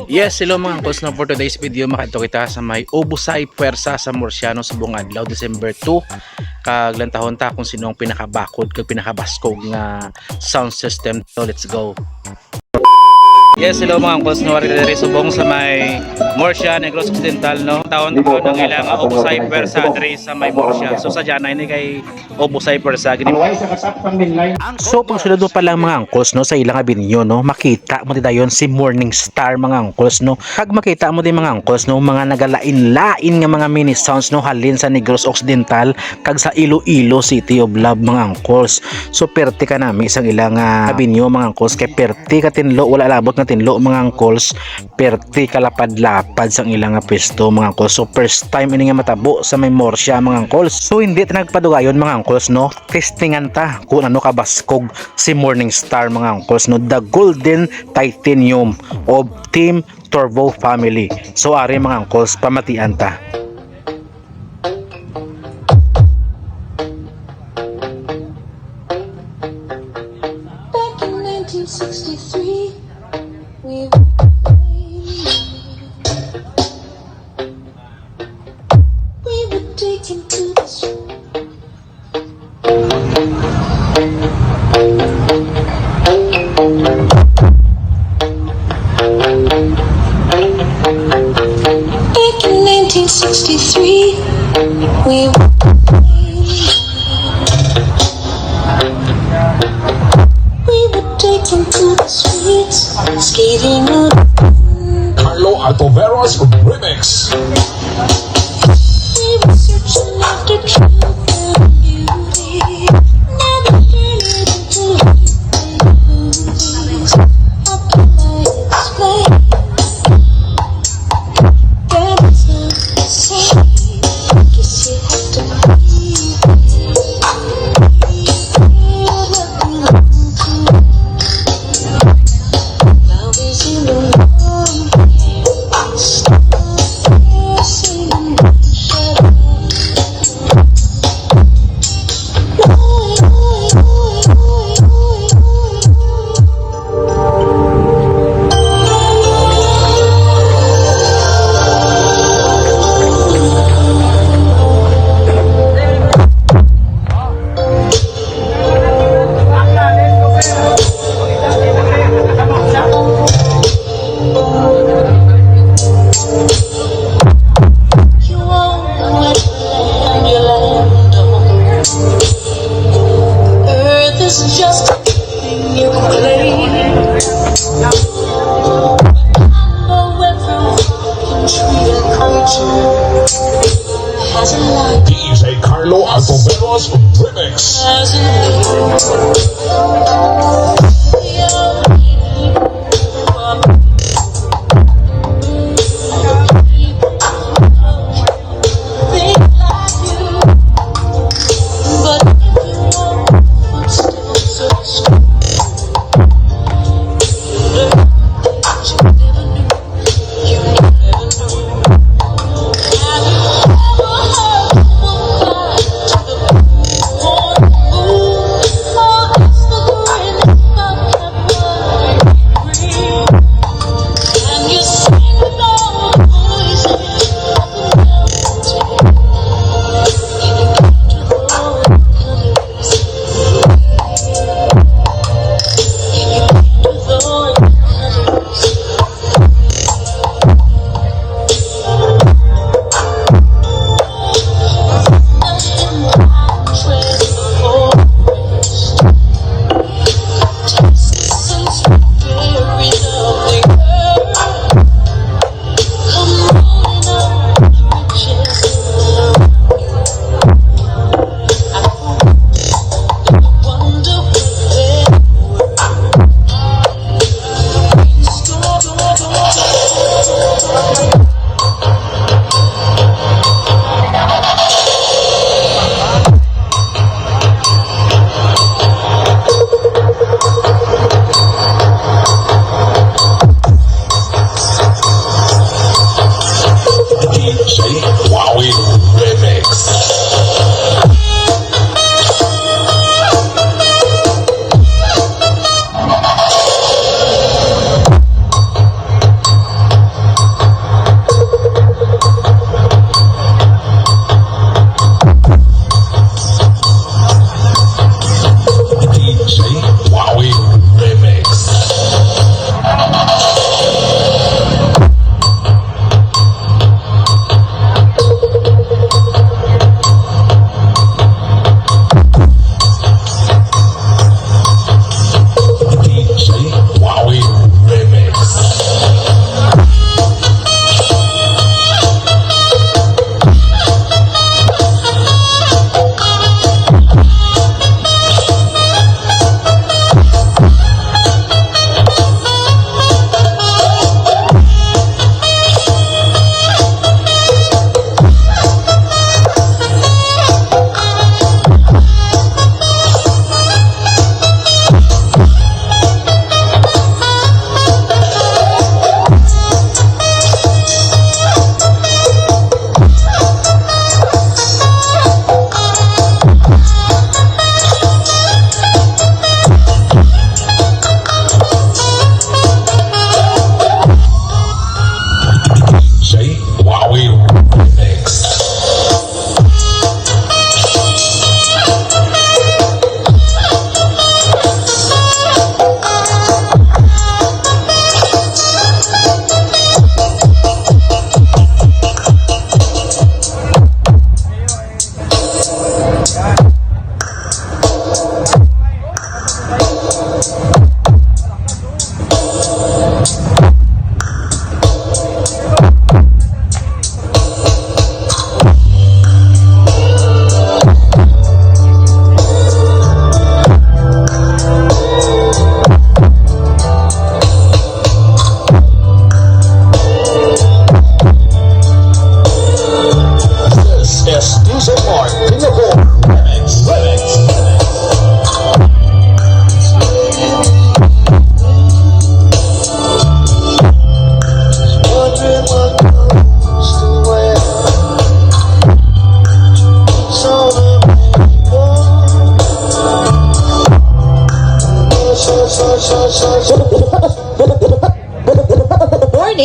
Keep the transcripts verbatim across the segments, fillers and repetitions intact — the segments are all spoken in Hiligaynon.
Yes, hello mga angkol, no, for today's video, makadto kita sa may Ubusay Pwersa sa Murcia, no, subong adlaw, December two. Kag lantawon ta kung sino ang pinakabakod kag pinakabaskog nga sound system. So, let's go. Yes, hello mga angkol, no, ari diri subong sa may Murcia, Negros Occidental, no. Tawon ta ang ilang Ubusay Pwersa diri sa may Murcia. So, sa dyan, ini kay Ubusay Pwersa. Gini- So, pagsulod mo pa lang, mga angkol, no, sa ilang avenue, no, makita mo di dayon si Morning Star, mga angkol, no. Kag makita mo di, mga angkol, no, mga nagalain-lain nga mga mini sounds, no, halin sa Negros Occidental kag sa Iloilo City of Love, mga angkol. So, perte kanami sang ilang, ah, avenue, mga angkol, kay perte ka tinlo, wala labot nga tinlo, mga angkol. Perte kalapad-lapad sang ilang nga pwesto, mga angkol. So, first time ini nga matabo sa may Murcia, mga angkol. So, hindi ta nagpadugayon, mga angkol, no? Testingan ta kung ano kabaskog si Morning Star, mga angkol, no? The Golden Titanium of Team Turbo Family. So, ari, mga angkol, pamatian ta. Back in nineteen sixty-three, we were playing. We were taken to the street. Back in nineteen sixty-three, we were playing. We were taken to the streets, skating on. Carlo Altoveros Remix. We were searching after truth and beauty. Never turn it into movies. How can I explain? That is not the same. Guess you have to be there. Now is in the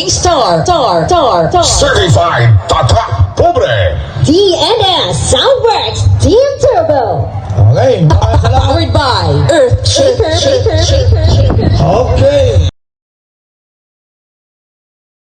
Star, star, star, star. Certified Tatak Pobre. D N S Soundworks, Team Turbo. Okay, maraming salamat. Powered by Earth Shaker, Shaker, Shaker, Shaker. Okay.